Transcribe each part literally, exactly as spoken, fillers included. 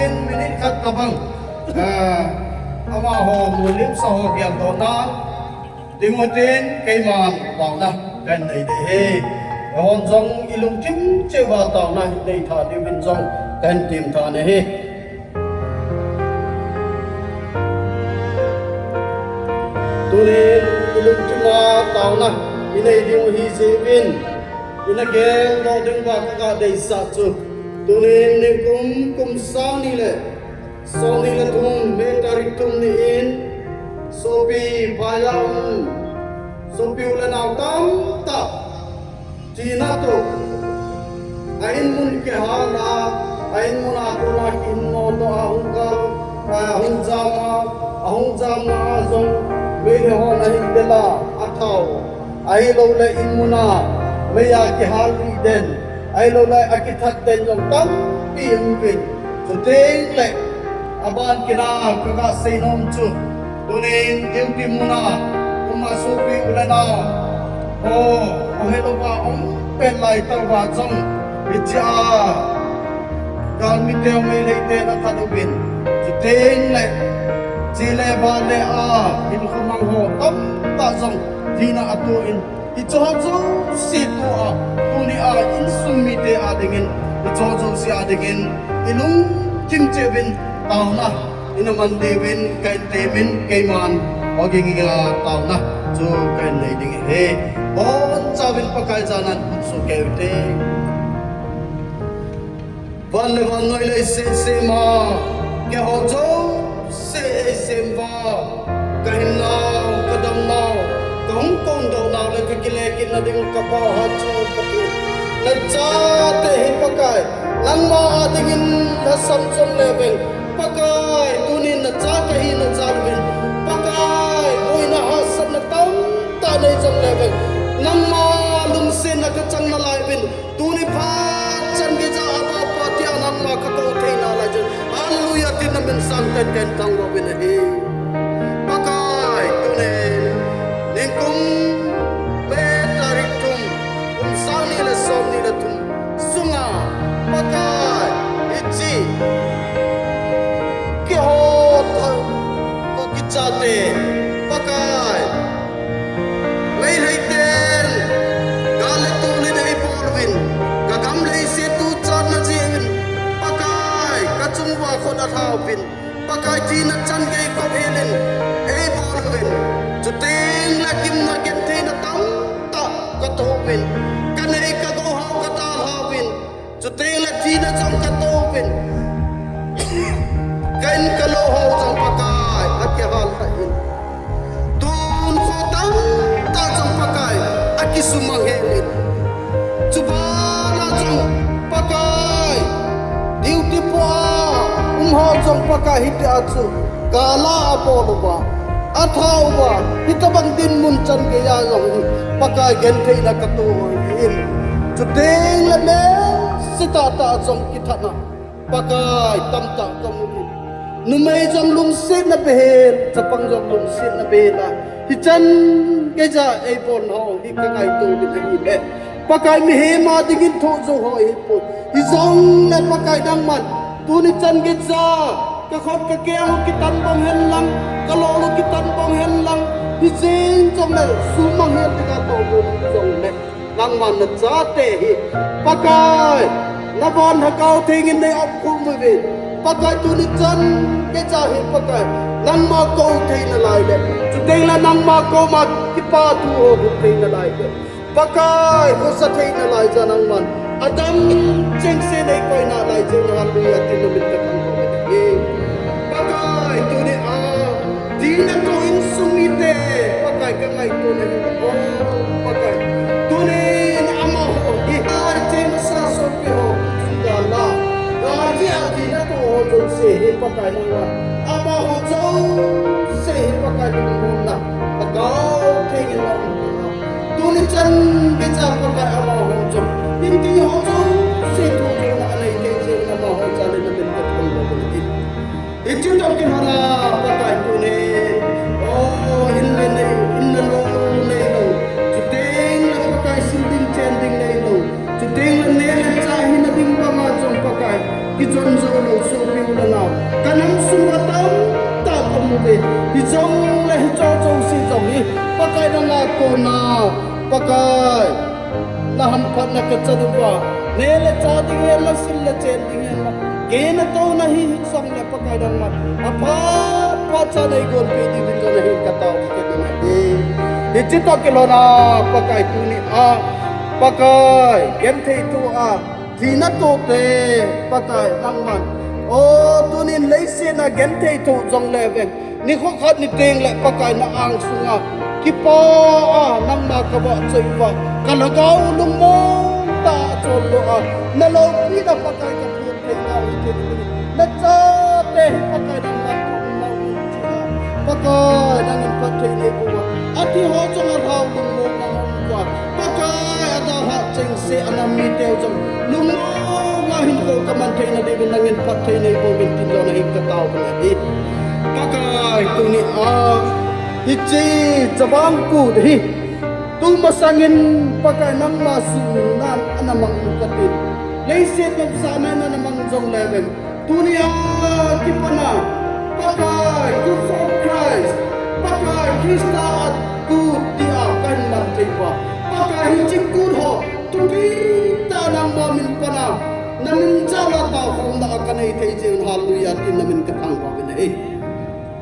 Minute khat tabang, ah, amaho mulimsa ho geldohna ding utin keiman taona kahin nei ding ahi. Eihon jong ilungthim cheh uva taona nei tha diuvin jong kahin temtha nahi. Tunin ilungthim a taona inei diu ahi jeh uvin, ina geldoh diuva kaga deisah chu, tunin nikum kum sang ni le som ni le thum, May tarik thum ni in, sopi phaiya um, sopi u le nao tamtah thina toh, a in mun kihal a, a in mun a kona kihin nodoh a, ahung gal, ahung jam a, ahung jamna a jong meilhei hon ahin del a, athao, ahilouleh in mun a mei a kihal lih den, ahilouleh akithat den jong tampi um uvin. Chuteng le aban kit a kaga seinom chu, tunin duty mun a um a sopi u le nao ho, ahilouva um pen lai tah uva jong, hiche a galmi teu meilhei ten athat uvin, chuteng le chele vale a hinkho mang ho tamtah jong thina atoh in, hicheho jouse toh a, tuni a insung mite a dingin, hicheho jouse a dingin ilungthim cheh uvin taona ina man diuvin kahin temin, keiman oging a taona chu kahin nei ding ahi. Bonchauvin Pakai jana in khut soh kei ute. Van le vannoi lei sem sem a, keiho jouse eisem uva, kahinnau, kadamnau, kahung kondohnau le kakile kitna ding kapa hatchungnung Pathen, nachate hi Pakai, nangma a dingin lhasam jongle vang, Pakai, tunin nacha kahi najan uvin, Pakai, boina hahsatna tamtah nei jongle vang, nangma lungsetna kachang nalai uvin, tuni phat chan geija Abba Pa tia nangma kakou thei nalai jeh in, Hallelujah tin namin sangtah in kahin thangvah uvin ahi. Pakai, tunin nikum May tarik thum, kum sang ni le som ni le thum sunga, Pakai, hiche keiho tha, Kuki chate, Pakai, meilhei ten gal le tol in eibol uvin, kagam leiset tuchatna jeh uvin, Pakai, kachung uva khut alha uvin, Pakai, thina changei khop hel in eibol uvin, chuteng le gimna gentheina tamtah katoh uvin, kanei kagou ho kadalha uvin, chuteng le thina jong katoh uvin, ka in kalou ho jong Pakai akihal lhah in, tun kho tamtah jong Pakai akisumang hel in, chubana jong Pakai, duty poh a um ho jong Pakai hitia chu gal a abol uva, atha uva, hitobang dinmun chan geiya jong hi Pakai gentheina katoh u ahin, chuteng le melse tahtah jong kithatna Pakai tamtah kamu uvin. Numei jong lungsetna behel, chapang jong lungsetna behel a, hichan geija eibolna ho hi kangaito uvin ahile, Pakai, mihem a dingin thoh jou ho ahipoi. Hijongle Pakai, nangman tuni chan geija kakhut kakeng u kitan bang hen lang, kalol u kitan bang hen lang, hijeng jongle sumang hel dinga kaum u jongle, nangman nachate hi, Pakai, navan Lhagao Theng in nei opkhum uve. Pakai, tuni chan geija hi Pakai, nangma kou thei nalai le, chuteng le nangma koma kipathu ho hung thei nalai le, Pakai, khosa thei nalai jeh a nangman adam chengse neikoi nalai jeh in, Hallelujah tin namin kathangvah uve. Pakai, tuni a thina toh insung mite, Pakai, kangaito nahi, O Pakai, tunin amaho hi, hiche masa sopi ho chunga la, gal jeh a thina toh ho jouse hi Pakai, nangman amaho jouse hi Pakai, lungmonna Lhagao Theng in naum uva, tuni chan geija Pakai, amaho jong inti ho jouse thohjouna anei thei jeh in amaho jal in namin kathangvah uve. Hiche toh kilhona Pakai, tuni, O, in le nei, in le lou neilou, chuteng le Pakai, sil ding chen ding neilou, chuteng le neh le chah hina ding banga jong Pakai, kichon jou lou sopi u le nao Hijongle hicho jouse jong hi Pakai nanga kona, Pakai, nahamphatna kachan uva, neh le chah ding hen lang, sil le chen ding hen lang, kei natouna hi hijongle Pakai nangman aphat phat cha neigolpeh diuvin jong nahin katao kit in ahi. Hiche toh kilhona Pakai tunia, Pakai, genthei thoh a thina tohte, Pakai nangman, o, tunin leiset a genthei thoh jongle veng, nikho khat nitengle Pakai na angsunga kipa a nangma kavahchoi uva, kalhagao lungmong tah a chonlo a, naloupina Pakai kaphon theinau hite, nachate hi Pakai nangman kaumnau in chea, Pakai nangin phatthei neibouva, athiho jong alhao lungmong a aum uva, Pakai adalhah chengse anam miteu jong lungmong a hinkho kaman theina diuvin nangin phatthei neibouvin tin jong nahin kataovin ahi. Pakai tunia hiche chavang kut hi tumasangin Pakai nangma suhmilnan ana mang u katin, leiset nopsahna in ana mang jongle veng, tunia kipana Pakai, Good for Christ, Pakai Christa a kut tia kahin man thei uva, Pakai hiche kut ho thupi tah nangma min pana, namin jal a taokhomna a kanei thei jeh un, Hallelujah tin namin kathangvah uvin ahi.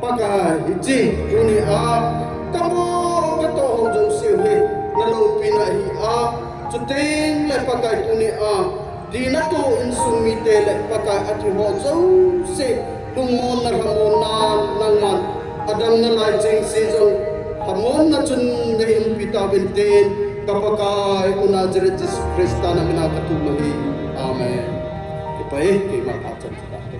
Pakai, hiche tunia kamu katoh ho jouse hi naloupina ahi a, chutengle Pakai tunia thina toh insung mite le Pakai athiho jouse lungmonna lhamonna nangman, adamna lai chengse jong lhamonna chun neiumpi tauvin tin, ka Pakai u Nazareth Jesu Christa namina kathum ahi. Amen. Kipah e, keima phat chan chu kate.